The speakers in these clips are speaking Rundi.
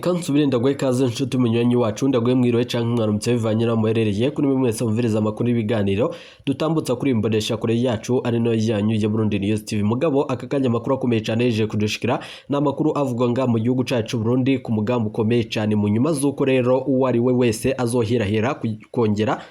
Eka nsubire ndaguhe ikaze nshuti munywanyi wacu, ndaguhe mwiriwe canke mwaramutse bivanye n'aho muherereye. Kuri mwe mwese mumviriza amakuru y'ibiganiro dutambutsa kuri imbonesha kure yacu ari nayo yanyu ya Burundi News TV. Mugabo aka kanya amakuru akomeye cane yeje kudushikira ni amakuru avugwa nga mu gihugu cacu Burundi ku mugambi ukomeye cane, mu nyuma z'uko rero uwo ari we wese azohirahira kongera.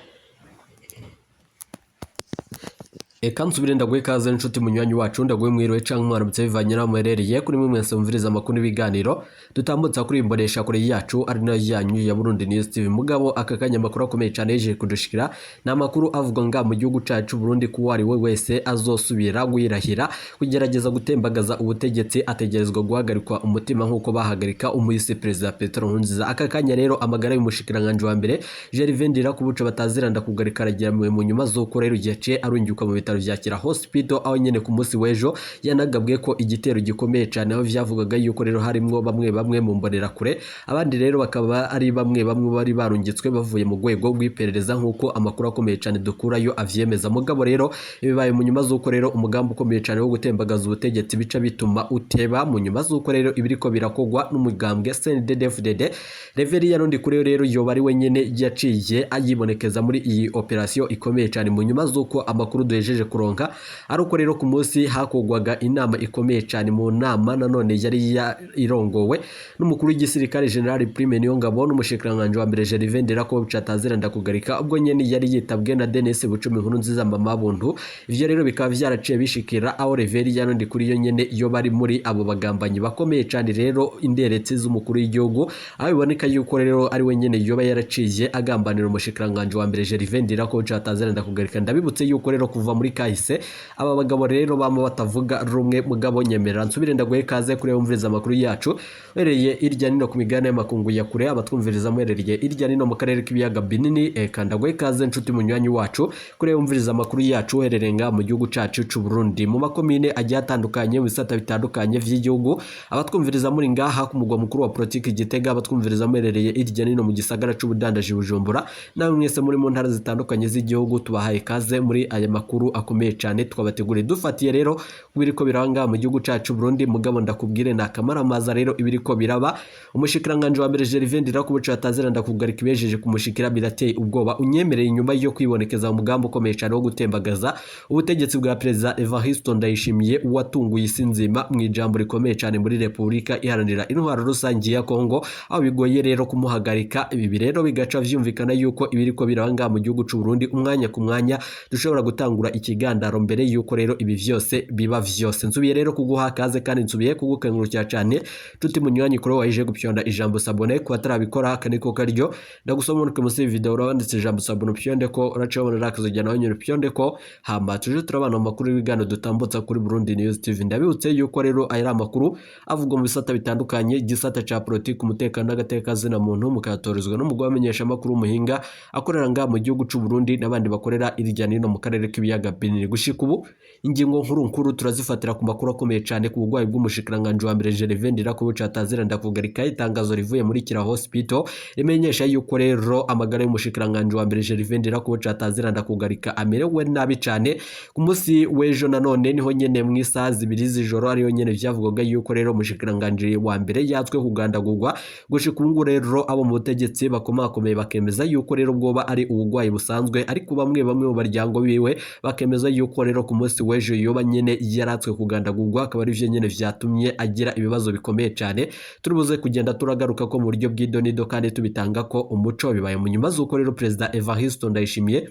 Eka nsubire ndaguhe ikaze nshuti munywanyi wacu, ndaguhe mwiriwe canke mwaramutse bivanye n'aho muherereye. Kuri mwe mwese mumviriza amakuru n'ibiganiro dutambutsa kuri imbonesha kure yacu ari nayo yanyu ya Burundi News TV. Mugabo aka kanya amakuru akomeye cane yeje kudushikira ni amakuru avuga nga mu gihugu cacu Burundi ko uwo ari we wese azosubira guhirahira kugerageza gutembagaza ubutegetsi ategerezwa guhagarikwa umutima nk'uko bahagarika umuhisi Perezida Petero Nkurunziza. Aka kanya rero amagara y'umushikiranganji wa mbere Gervais Ndirakubuca bataziranda kugarika arageramiwe mu nyuma z'uko rero yaciye arungikwa mu bitaro vya Kira Hospital, aho nyene ku munsi w'ejo yanagabwe ko igitero gikomeye cane, aho vyavugaga yuko rero harimwo bamwe bamwe mu mbonerakure, abandi rero bakaba ari bamwe bamwe bari barungitswe bavuye mu rwego rw'iperereza, nk'uko amakuru akomeye cane dukurayo avyemeza. Mugabo rero ibibaye mu nyuma z'uko rero umugambi ukomeye cane wo gutembagaza ubutegetsi bica bituma uteba, mu nyuma z'uko rero ibiriko birakogwa n'umugambwe CNDD-FDD. Reverien Ndikuriyo rero yoba ari we nyene yaciye ayibonekeza muri iyi operation ikomeye cyane, mu nyuma z'uko amakuru duhejeje kuronka ari uko rero ku munsi hakogwaga inama ikomeye cyane, mu nama nanone yari irongowe n'umukuru w'igisirikare General Prime Niyongabo n'umushikiranganji wa mbere Gervais Ndirakobuca atazira ndakugarika, ubwo nyene yari yitabwe na Denis Bucumi Nkurunziza mama Buntu. Ivyo rero bikaba vyaraciye bishikira aho Reverien Ndikuriyo nyene yo bari muri abo bagambanyi bakomeye cyane rero inderetsi z'umukuru w'igihugu, aho biboneka yuko rero ari we nyene yoba yaraciye agambanira umushikiranganji wa mbere Gervais Ndirakobuca atazira ndakugarika. Ndabibutse yuko rero kuva muri kahise aba bagabo rero bama batavuga rumwe. Mugabo nyemerera nsubire ndaguhe kaze kuri wumviriza amakuru yacu uherereye irya nino ku migabane y'amakungu ya kure, abatwumviriza muherereye irya nino mu karere k'ibiyaga binini. Eka ndaguhe kaze nshuti munywanyi wacu kuri wumviriza amakuru yacu uherereye ngaha mu gihugu cacu c'u Burundi, mu makomine agiye atandukanye, mu bisata bitandukanye vy'igihugu, abatwumviriza muri ngaha ku mugwa mukuru wa politiki Gitega, abatwumviriza muherereye irya nino mu gisagara c'ubudandaji Bujumbura, namwe mwese muri mu ntara zitandukanye z'igihugu, tubahaye kaze muri aya makuru akomeye cyane twabateguriye dufatiye rero kubiriko biranga mu gihugu cacu Burundi. Mugabo ndakubwire na kamaramaza rero ibiriko biraba. Umushikiranganji wa mbere Gervais Ndirakobuca atazira ndakugarika ibejeje kumushikira birateye ubwoba. Unyemereye, inyuma yo kwibonekeza umugambi ukomeye cyane wo gutembagaza ubutegetsi bwa Perezida Evariste Ndayishimiye watunguye isi nzima mu ijambo rikomeye cyane muri Repubulika Iharanira Intwaro Rusange ya Kongo, aho bigoye rero kumuhagarika. Ibi rero bigaca vyumvikana yuko ibiriko biranga mu gihugu c'u Burundi umwanya ku mwanya dushobora gutangura ikigandaro mbere yuko rero ibi vyose biba vyose. Nsubiye rero kuguha kaze kandi nsubiye kugukengurukira cyane tuti munywanyi kuri wahije gupyonda ijambo s'abonner. Ku batarabikora kaniko karyo ndagusoma unuke munsi video urabanditse ijambo s'abonner, upyonde ko uracabona rakazojya nawe nyine upyonde ko, hama tuje turabana mu makuru y'ibiganiro dutambutsa kuri Burundi News TV. Ndabibutse yuko rero aya ari amakuru avugwa mu bisata bitandukanye, igisata ca politiki, umutekano n'agateka zina muntu, mukayatorezwa n'umugwi wamenyesha amakuru w'umuhinga akorera ngaha mu gihugu c'u Burundi n'abandi bakorera irya nino mu karere k'ibiyaga binini. Gushika ubu ingingo nkuru nkuru turazifatira ku makuru akomeye cyane ku burwayi bw'umushikiranganji wa mbere Gervais Ndirakobuca atazira ndakugarika. Itangazo rivuye muri Kira Hospital rimenyesha yuko rero amagara y'umushikiranganji wa mbere Gervais Ndirakobuca atazira ndakugarika amerewe nabi cyane. Ku munsi w'ejo nanone niho nyene mu isaha 2 z'ijoro ariyo nyene vyavugwaga yuko rero umushikiranganji wa mbere yatswe kugandagurwa. Gushika ubu rero abo mu butegetsi bakomakomeye bakemeza yuko rero bwoba ari uburwayi busanzwe, ariko bamwe bamwe mu baryango biwe bakemeza yuko rero ku munsi w'ejo yoba nyene yaratswe kugandagurwa, akaba ari vyo nyene vyatumye agira ibibazo bikomeye cyane. Turibuze kugenda turagaruka ko mu buryo bw'idonido kandi tubitanga ko umuco. Bibaye mu nyuma z'uko rero Perezida Evariste Ndayishimiye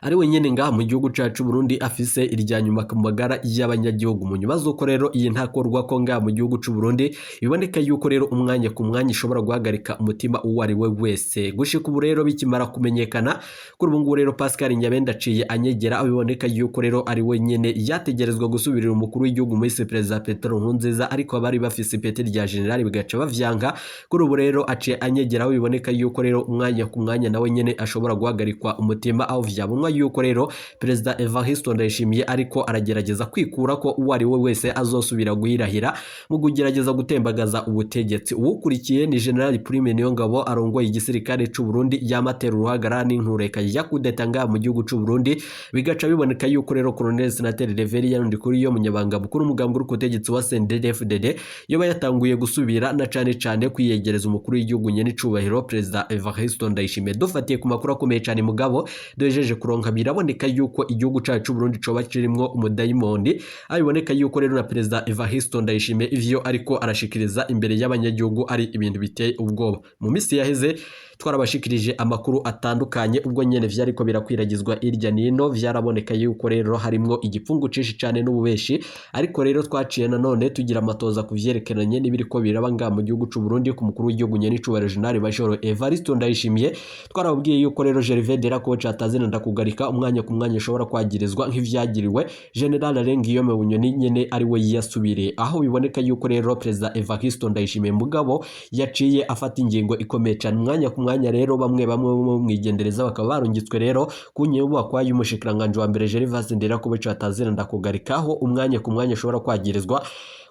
ari wenyene ngaha mu gihugu cacu Burundi afise irya nyuma ku magara y'abanyagihugu, mu nyuma z'uko rero iyi ntakorwa ko ngaha mu gihugu c'u Burundi biboneka yuko rero umwanya ku mwanya ishobora guhagarika umutima uwo ari we wese. Gushika ubu rero bikimara kumenyekana, kuri ubu ngubu rero Pascal Nyabenda aciye anyegera, aho biboneka yuko rero ari wenyene yategerezwa gusubirira umukuru w'igihugu Vice Perezida Petero Nkurunziza, ariko abari bafise ipeti rya general bigaca bavyanka. Kuri ubu rero aciye anyegera, aho biboneka yuko rero umwanya ku mwanya nawe nyene ashobora guhagarikwa umutima, aho vyabonwa yuko rero Perezida Evariste Ndayishimiye ariko aragerageza kwikura ko uwo ari we wese azosubira guhirahira mu kugerageza gutembagaza ubutegetsi. Uwukurikiye ni General Prime Niyongabo arongoye igisirikare c'u Burundi, yamatera uruhagara n'intureka ya kudeta ngaha mu gihugu c'u Burundi. Bigaca biboneka yuko rero Colonel Senateri Reverien Ndikuriyo, umunyabanga mukuru w'umugambi uri ku butegetsi wa CNDD-FDD, yoba yatanguye gusubira na cane cane kwiyegereza umukuru w'igihugu nyene icubahiro Perezida Evariste Ndayishimiye. Dufatiye ku makuru akomeye cane mugabo duhejeje kuronka, biraboneka yuko igihugu cacu c'u Burundi coba kirimwo umudayimoni, aho biboneka yuko rero na Perezida Evariste Ndayishimiye ivyo ariko arashikiriza imbere y'abanyagihugu ari ibintu biteye ubwoba. Mu misi yaheze twarabashikirije amakuru atandukanye, ubwo nyene vyariko birakwiragizwa irya nino, vyaraboneka yuko rero harimwo igipfungu cinshi cane n'ububeshi. Ariko rero twaciye nanone tugira amatoza ku vyerekeranye n'ibiriko biraba ngaha mu gihugu c'u Burundi ku mukuru w'igihugu nyene icubahiro General Major Evariste Ndayishimiye. Twarababwiye yuko rero Gervais Nderakobuca atazina ndakugarika umwanya ku mwanya ashobora kwagirizwa nk'ivyagiriwe General Alain Guillaume Bunyoni nyene ari we yiyasubiriye, aho biboneka yuko rero Perezida Evariste Ndayishimiye mugabo yaciye afata ingingo ikomeye cane umwanya ku mwanya. Rero bamwe bamwe bo mwigendereza bakaba barungitswe rero ku nyubakwa y'umushikiranganje wa mbere Gervais Nderakobuca atazina ndakugarikaho umwanya ku mwanya ashobora kwagirizwa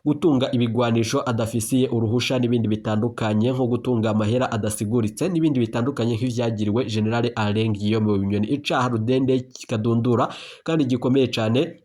gutunga ibigwanisho adafisiye uruhusha n'ibindi bitandukanye, nko gutunga amahera adasiguritse n'ibindi bitandukanye nk'ivyagiriwe General Alain Guillaume Bunyoni, icaha rudende kikadundura kandi gikomeye cane.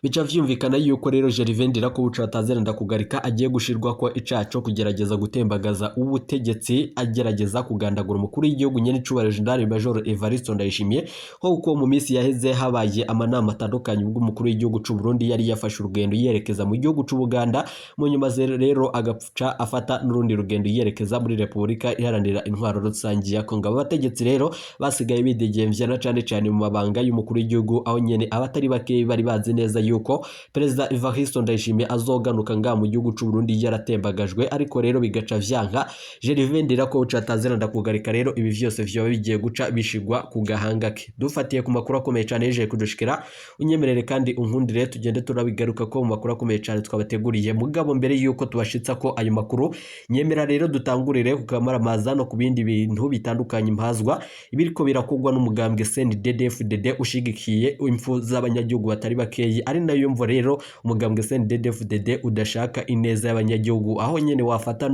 Bica vyumvikana yuko rero Gervais Ndirakobuca atazira ndakugarika agiye gushirwa ko icaha co kugerageza gutembagaza ubutegetsi, agerageza kugandagura umukuru w'igihugu nyene icubahiro General Major Evariste Ndayishimiye, nkuko mu minsi yaheze habaye amanama atandukanye ubwo umukuru w'igihugu c'u Burundi yari yafashe urugendo yerekeza mu gihugu c'u Buganda, mu nyuma rero agaca afata n'urundi rugendo yerekeza muri Repubulika Iharanira Intwaro Rusangi ya Kongo. Aba bategetsi rero basigaye bidegemvya na cane cane mu mabanga y'umukuru w'igihugu, aho nyene abatari bake bari bazi neza yuko Perezida Evariste Ndayishimiye azoganuka ngaha mu gihugu c'u Burundi yaratembagajwe, ariko rero bigaca vyanka. Gervais Ndirakobuca atazira ndakugarika rero ibi vyose vyoba bigiye guca bishigwa ku gahanga ke. Dufatiye ku makuru akomeye cane yeje kudushikira, unyemerere kandi unkundire tugende turabigaruka ko mu makuru akomeye cane twabateguriye. Mugabo mbere yuko tubashitsa ko ayo makuru, nyemera rero dutangurire ku kamaramaza no ku bindi bintu bitandukanye, impazwa ibiriko birakugwa n'umugambwe CNDD-FDD ushigikiye impfu z'abanyagihugu batari bakeyi, ari nayo mvo rero umugambwe CNDD-FDD udashaka ineza y'abanyagihugu, aho nyene wafata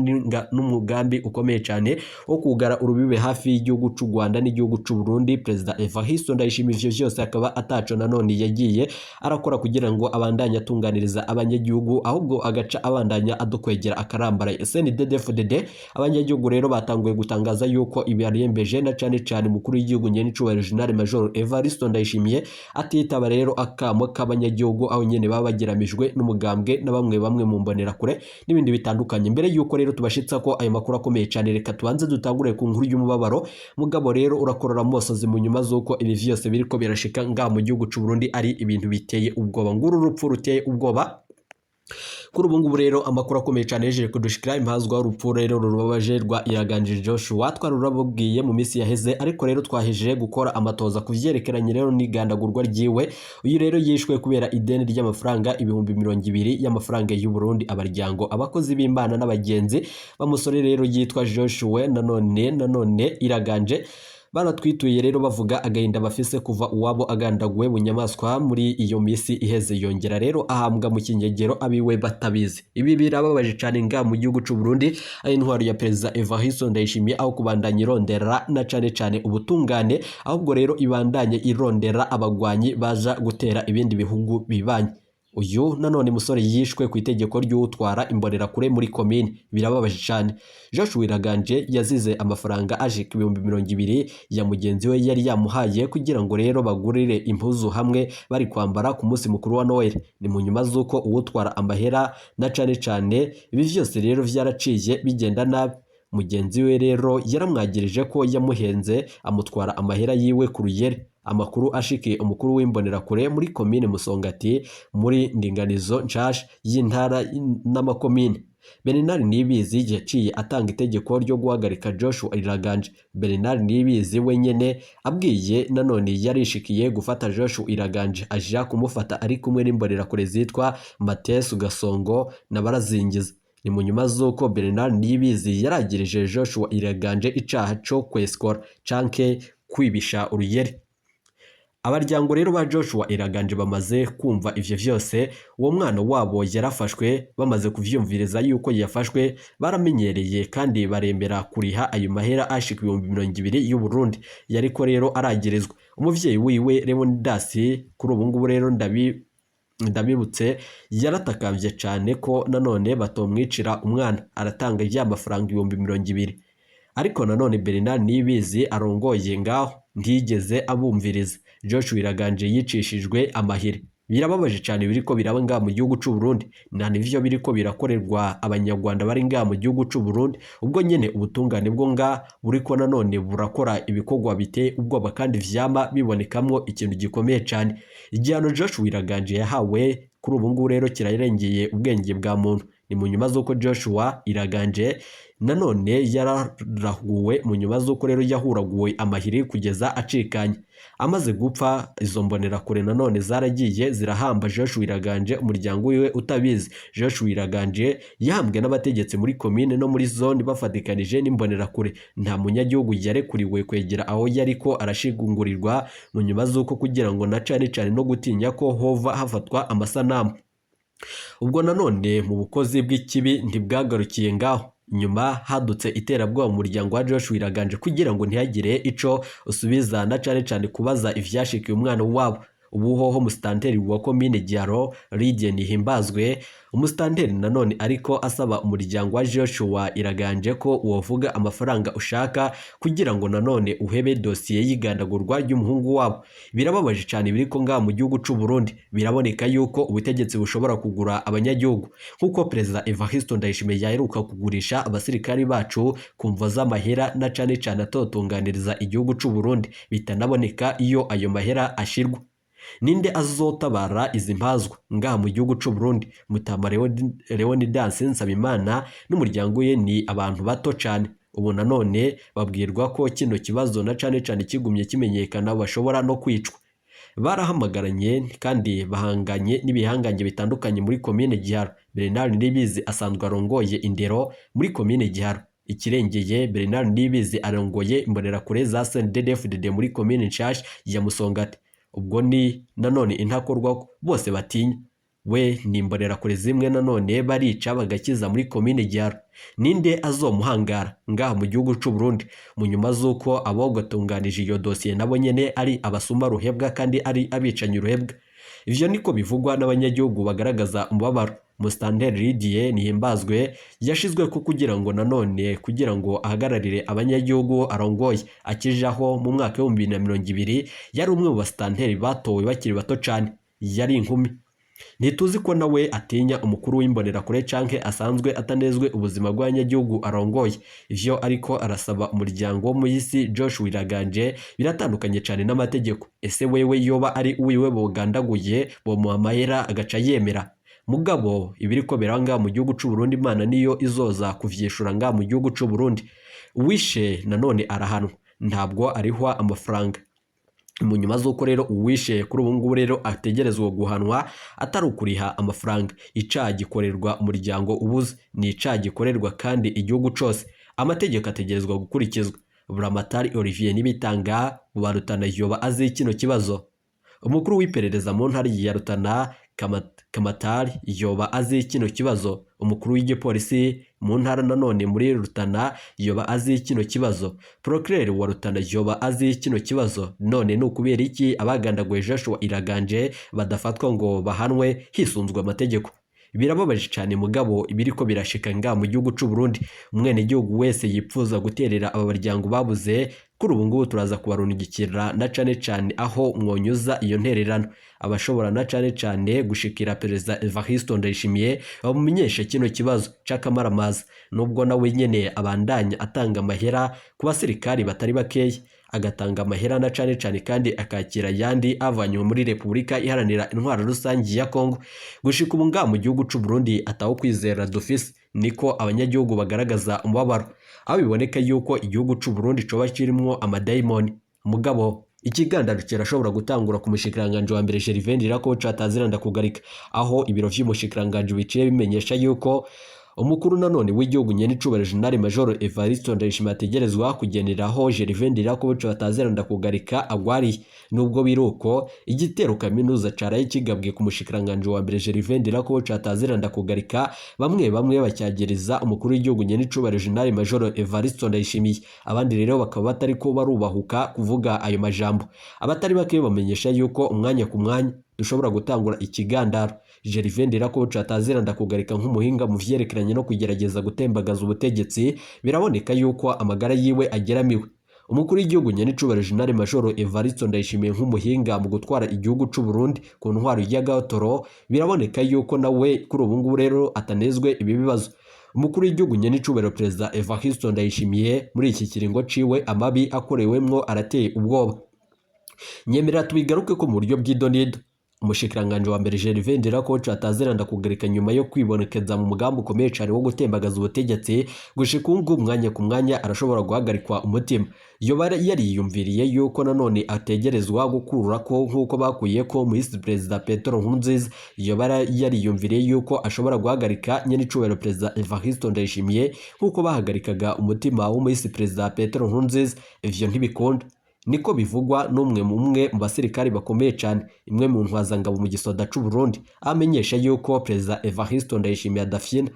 n'umugambi ukomeye cane wo kugara urubibe hafi y'igihugu c'u Rwanda n'igihugu c'u Burundi. Perezida Evariste Ndayishimiye ivyo vyose akaba ataco nanone yagiye arakora kugira ngo abandanye atunganiriza abanyagihugu, ahubwo agaca abandanya adukwegera akarambara CNDD-FDD. Abanyagihugu rero batanguye gutangaza yuko ibi arembeje, na cane cane umukuru w'igihugu nyene icubahiro General Major Evariste Ndayishimiye atitaba rero akamo k'abanyagihugu, aho nyene baba bageramijwe n'umugambwe na bamwe bamwe mu mbonerakure n'ibindi bitandukanye. Mbere yuko rero tubashitsa ko ayo makuru akomeye cane, reka tubanze dutangure ku nkuru y'umubabaro. Mugabo rero urakorora amosozi mu nyuma z'uko ibi vyose biriko birashika ngaha mu gihugu c'u Burundi, ari ibintu biteye ubwoba. Nguru urupfu ruteye ubwoba. Kuri ubu ngubu rero amakuru akomeye cyane yejeje kudushikira, impazwa urupfu rero rubabaje rwa Iraganje Joshua twarurababwiye mu minsi yaheze, ariko rero twahejeje gukora amatoza ku vyerekeranye rero n'igandagurwa ryiwe. Uyu rero yishwe kubera ideni ry'amafaranga 20,000 y'amafaranga y'u Burundi. Abaryango, abakozi b'Imana n'abagenzi bamusore rero yitwa Joshua nanone Iraganje baratwituye rero bavuga agahinda bafise kuva uwabo agandaguwe bunyamaswa muri iyo misi iheze, yongera rero ahambwa mu kinyegero abiwe batabizi. Ibi birababaje cyane nga mu gihugu c'u Burundi, aho intwaro ya Perezida Evariste Ndayishimiye aho kubandanya irondera na cane cane ubutungane, ahubwo rero ibandanye irondera abagwanyi baza gutera ibindi bihugu bibanye. Uyu nanone musore yishwe ku itegeko ry'utwara imbonerakure muri komine. Birababaje cyane. Joshua Iraganje yazize amafaranga aje 20,000 ya mugenzi we yari yamuhaye kugira ngo rero bagurire impuzu hamwe bari kwambara ku munsi mukuru wa Noel. Ni mu nyuma z'uko uwutwara amahera na cane cane ibi vyose rero vyaraciye bigenda nabi. Mugenzi we rero yaramwagirije ko yamuhenze, amutwara amahera yiwe ku ruyere. Amakuru ashikiye umukuru w'imbonerakure muri komine Musongati muri ndinganizo nshasha y'intara n'amakomine, Bernard Nibizi, yaciye atanga itegeko ryo guhagarika Joshua Iraganje. Bernard Nibizi wenyene abwiye nanone yarishikiye gufata Joshua Iraganje, aja kumufata ari kumwe n'imbonerakure zitwa Matesu Gasongo na Barazingiza. Ni mu nyuma z'uko Bernard Nibizi yaragirije Joshua Iraganje icaha co kweskora canke kwibisha uruyeri. Abaryango rero ba Joshua Iraganje bamaze kumva ivyo vyose, uwo mwana wabo yarafashwe. Bamaze kuvyumviriza yuko yafashwe, baramenyereye kandi baremera kuriha ayo mahera ashika 20,000 y'u Burundi yariko rero aragirizwa. Umuvyeyi wiwe Leonidas, kuri ubu ngubu rero ndabibutse, yaratakambye cane ko nanone batomwicira umwana, aratanga ya mafaranga 20,000. Ariko nanone Bernard Niyibizi arongoye ngaho ntiyigeze abumviriza. Joshua Iraganje yicishijwe amahiri. Birababaje cyane biriko biraba ngaha mu gihugu c'u Burundi, nta nivyo biriko birakorerwa abanyarwanda bari ngaha mu gihugu c'u Burundi. Ubwo nyene ubutungane bwo ngaha buriko nanone burakora ibikorwa biteye ubwoba kandi vyama bibonekamwo ikintu gikomeye cyane. Igihano Joshua Iraganje yahawe kuri ubu ngubu rero kirarengeye ubwenge bwa muntu. Ni mu nyuma z'uko Joshua Iraganje nanone yararahuwe, mu nyuma z'uko rero yahuraguwe amahiri kugeza acikanye. Amaze gupfa, izo mbonerakure nanone zaragiye zirahamba Joshua Iraganje umuryango wiwe utabizi. Joshua Iraganje yahambwe n'abategetsi muri komine no muri zone bafatikanije n'imbonerakure. Nta munyagihugu yarekuriwe kwegera aho yariko arashigungurirwa, mu nyuma z'uko kugira ngo na cane cane no gutinya ko hova hafatwa amasanamu. Ubwo nanone mu bukozi bw'ikibi ntibwagarukiye ngaho. Nyuma hadutse iterabwoba mu muryango wa Joshua Iraganje kugira ngo ntihagire ico usubiza na cane cane kubaza ivyashikiye umwana wabo. Ubu hoho musitanteri wa komine Giharo, Lydia Nihimbazwe, umusitanteri nanone ariko asaba umuryango wa Joshua Iraganje ko wovuga amafaranga ushaka kugira ngo nanone uhebe dosiye y'igandagurwa ry'umuhungu wabo. Birababaje cyane biriko ngaha mu gihugu c'u Burundi. Biraboneka yuko ubutegetsi bushobora kugura abanyagihugu nk'uko Perezida Evariste Ndayishimiye yaheruka kugurisha abasirikari bacu ku mvo z'amahera na cane cane atotunganiriza igihugu c'u Burundi, bitanaboneka iyo ayo mahera ashirwa. Ninde azotabara izi mpazwa ngaha mu gihugu c'u Burundi? Mutama Leonidas Nsabimana n'umuryango we ni abantu bato cane. Ubu nanone babwirwa ko kino kibazo na cane cane kigumye kimenyekana bashobora no kwicwa. Barahamagaranye kandi bahanganye n'ibihangange bitandukanye muri komine Giharo. Bernard Nibizi asanzwe arongoye indero muri komine Giharo. Ikirengeye, Bernard Nibizi arongoye imbonerakure za CNDD-FDD muri komine Nshasha ya Musongati. Ubwo ni nanone intakorwa bose batinya. We ni imbonerakure zimwe nanone barica bagakiza muri komine Giharo. Ninde azomuhangara ngaha mu gihugu c'u Burundi, mu nyuma z'uko abogatunganije iyo dosiye nabo nyene ari abasuma ruhebwa kandi ari abicanyi ruhebwa? Ivyo niko bivugwa n'abanyagihugu bagaragaza umubabaro. Mustanteri Lydia Nihimbazwe yashizwe ko kugira ngo nanone kugira ngo ahagararire abanyagihugu arongoye. Akijaho mu mwaka w'2020 yari umwe mu basitanteri batowe bakiri bato cane, yari inkumi. Ntituzi ko nawe atinya umukuru w'imbonerakure canke asanzwe atanezwe ubuzima bw'abanyagihugu arongoye. Ivyo ariko arasaba umuryango wo muhisi Joshua Iraganje biratandukanye cane n'amategeko. Ese wewe yoba ari uwiwe bogandaguye, bomuha amahera agaca yemera? Mugabo ibiriko biranga mu gihugu c'u Burundi, Imana niyo izoza kuvyishura ngaha mu gihugu c'u Burundi. Uwishe nanone arahanwa, ntabwo arihwa amafaranga. Mu nyuma z'uko rero uwishe kuri ubu ngubu rero ategerezwa guhanwa atari ukuriha amafaranga. Icaha gikorerwa umuryango ubuze ni icaha gikorerwa kandi igihugu cose. Amategeko ategerezwa gukurikizwa. Buramatari Olivier Nibitanga wa Rutana yoba azi kino kibazo. Umukuru w'iperereza mu ntara ya Rutana Kamatari yoba azi kino kibazo. Umukuru w'igipolisi mu ntara nanone muri Rutana yoba azi kino kibazo. Procureur wa Rutana yoba azi kino kibazo. None ni ukubera iki abagandaguye Joshua Iraganje badafatwa ngo bahanwe hisunzwe amategeko? Birababaje cyane mugabo ibiriko birashika ngaha mu gihugu c'u Burundi. Umwenegihugu wese yipfuza guterera aba baryango babuze, kuri ubu ngubu turaza kubarungikira na cane cane aho mwonyuza iyo ntererano. Abashobora na cane cane gushikira Perezida Evariste Ndayishimiye bamumenyeshe kino kibazo c'akamaramaza, nubwo nawe nyene abandanya atanga amahera ku basirikari batari bakeya, agatanga amahera na cane cane kandi akakira ayandi avanywe muri Repubulika Iharanira Intwaro Rusangi ya Kongo. Gushika ubu ngaha mu gihugu c'u Burundi atawo kwizera dufise, niko abanyagihugu bagaragaza umubabaro, aho biboneka yuko igihugu c'u Burundi coba kirimwo amadayimoni. Mugabo ikigandaro kirashobora gutangura ku mushikiranganji wa mbere Gervais Ndirakobuca atazira ndakugarika, aho ibiro vy'umushikiranganji biciye bimenyesha yuko Umukuru nanone w'igihugu nyenicubahiro General Major Evariste Ndayishimiye ategerezwa kugeneraho Gervais Ndirakobuca batazira Ndakugarika agwariye. Nubwo biruko, igitero kaminuza caraye kigabwe ku mushikiranganje wa mbere Gervais Ndirakobuca batazira Ndakugarika, bamwe bamwe bacyagiriza umukuru w'igihugu nyenicubahiro General Major Evariste Ndayishimiye, abandi rero bakaba batari ko barubahuka kuvuga ayo majambo. Abatari bake bamenyesha yuko umwanya ku mwanya dushobora gutangura ikigandaro. Gervais Ndirakobuca atazira Ndakugarika nk'umuhinga mu vyerekeranye no kugerageza gutembagaza ubutegetsi, biraboneka yuko amagara yiwe ageramiwe. Umukuru w'igihugu nyenicubahiro General Major Evariste Ndayishimiye nk'umuhinga mu gutwara igihugu c'u Burundi ku ntwaro y'agatoro, biraboneka yuko nawe kuri ubu ngubu rero atanezwe ibi bibazo. Umukuru w'igihugu nyenicubahiro Perezida Evariste Ndayishimiye muri iki kiringo ciwe amabi akorewemwo arateye ubwoba. Nyemerera tubigaruke ko mu buryo bw'idonido. Umushikiranganje wa mbere Gervais Ndirakobuca atazira Ndakugarika, nyuma yo kwibonekeza mu mugambi ukomeye cyane wo gutembagaza ubutegetsi, gushika ubu ngubu umwanya ku mwanya arashobora guhagarikwa umutima. Yoba yariyumviriye yuko nanone ategerezwa gukurura ko nk'uko bakuye ko Vice Perezida Petero Nkurunziza, yoba yariyumviriye yuko ashobora guhagarika nyenicubahiro Perezida Evariste Ndayishimiye nk'uko bahagarikaga umutima w'Vice Perezida Petero Nkurunziza. Ivyo ntibikunda, niko bivugwa n'umwe mu umwe mu basirikari bakomeye cyane, imwe mu ntwazangabo mu gisoda c'u Burundi, amenyesha yuko Perezida Evariste Ndayishimiye adafyina.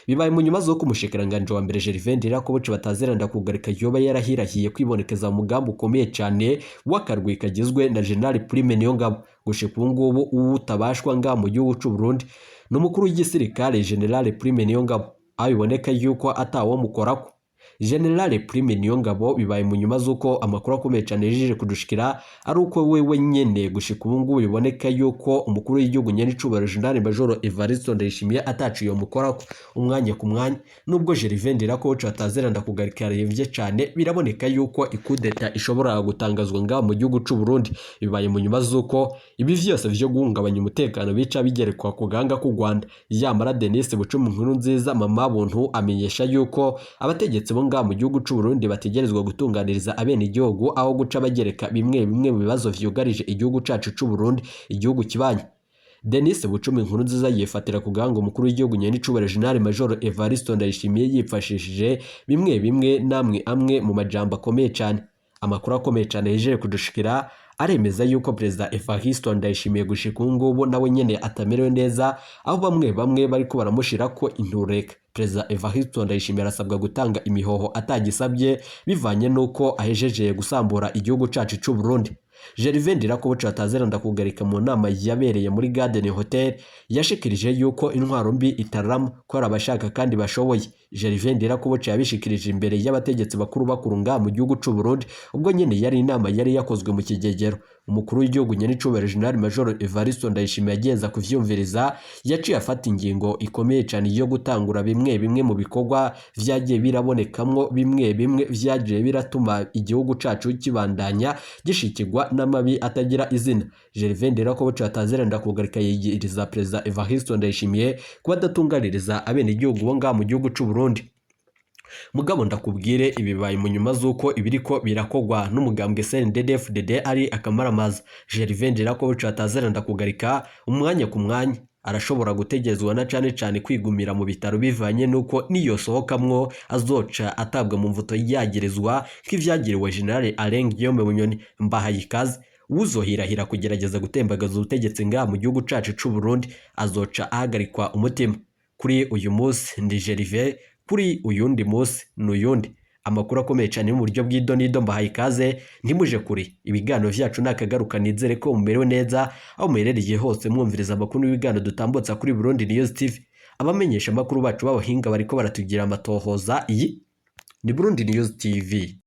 Bibaye mu nyuma z'uko umushikiranganje wa mbere Gervais Ndirakobuca batazira Ndakugarika yoba yarahirahiye kwibonekeza mu mugambi ukomeye cyane w'akarwi kagizwe na General Prime Niyongabo. Gushika ubu ngubu uwutabashwa nga mu gihugu c'u Burundi ni umukuru w'igisirikare General Prime Niyongabo, aho biboneka yuko atawomukorako. General Prime Niyongabo, bibaye mu nyuma z'uko amakuru akomeye cyane yejeje kudushikira ari uko wewe nyene gushika ubu ngubu biboneka yuko umukuru w'igihugu nyenicubahiro General Major Evariste Ndayishimiye ataciye mukorako umwanya ku mwanya. Nubwo Gervais Ndirakobuca atazira Ndakugarika yarevye cyane, biraboneka yuko ikudeta ishobora gutangazwa ngaha mu gihugu c'u Burundi. Bibaye mu nyuma z'uko ibi vyose vyo guhungabanya umutekano bica bigerekwa ku gahanga k'u Rwanda. Yamara Denis Bucumi Nkuru Nziza mama buntu amenyesha yuko abategetsi bo ngaha mu gihugu c'u Burundi bategerezwa gutunganiriza abenegihugu aho guca bagereka bimwe bimwe mu bibazo vyugarije igihugu cacu c'u Burundi igihugu kibanyi. Denis Bucumi Nkuru Nziza yifatira ku gahanga umukuru w'igihugu nyenicubahiro General Major Evariste Ndayishimiye yifashishije bimwe bimwe namwe amwe mu majambo akomeye cyane. Amakuru akomeye cyane yejeje kudushikira aremeza yuko Perezida Evariste Ndayishimiye gushika ubu ngubu nawe nyene atamerewe neza, aho bamwe bamwe bariko baramushirako intureka. Perezida Evariste Ndayishimiye arasabwa gutanga imihoho atagisabye, bivanye n'uko ahejeje gusambura igihugu cacu c'u Burundi. Gervais Ndirakobuca atazira Ndakugarika mu nama yabereye muri Garden Hotel yashikirije yuko intwaro mbi itarama, ko ari abashaka kandi bashoboye. Gervais Ndirakobuca yabishikirije imbere y'abategetsi bakuru bakuru ngaha mu gihugu c'u Burundi, ubwo nyene yari inama yari yakozwe mu kigegero. Umukuru w'igihugu nyenicubahiro General Major Evariste Ndayishimiye ageza kuvyumviriza, yaciye afata ingingo ikomeye cyane yo gutangura bimwe bimwe mu bikorwa vyagiye birabonekamwo bimwe bimwe vyagiye biratuma igihugu cacu kibandanya gishikirwa n'amabi atagira izina. Gervais Ndirakobuca atazira Ndakugarika yigiriza Perezida Evariste Ndayishimiye kuba adatunganiriza abenegihugu bo ngaha mu gihugu c'u Burundi. Mugabo ndakubwire, ibi bibaye mu nyuma z'uko ibiriko birakogwa n'umugambwe CNDD-FDD ari akamaramaza. Gervais Ndirakobuca atazira Ndakugarika umwanya ku mwanya arashobora gutegerezwa na cane cane kwigumira mu bitaro, bivanye n'uko niyo sohokamwo azoca atabwa mu mvuto yagirizwa nk'ivyagiriwe General Alain Guillaume Bunyoni. Mbahaye ikaze. Uzohirahira kugerageza gutembagaza ubutegetsi ngaha mu gihugu cacu c'u Burundi azoca ahagarikwa umutima. Kuri uyu munsi ndi Gervais, kuri uyundi munsi ni uyundi. Amakuru akomeye cyane mu buryo bw'idonido, mbahaye ikaze, ntimuje kure. Ibiganiro vyacu nakagaruka. Nizere ko mumerewe neza aho muherereye hose mwumviriza amakuru n'ibiganiro dutambutsa kuri Burundi News TV. Abamenyesha amakuru bacu b'abahinga bariko baratugira amatohoza. Iyi ni Burundi News TV.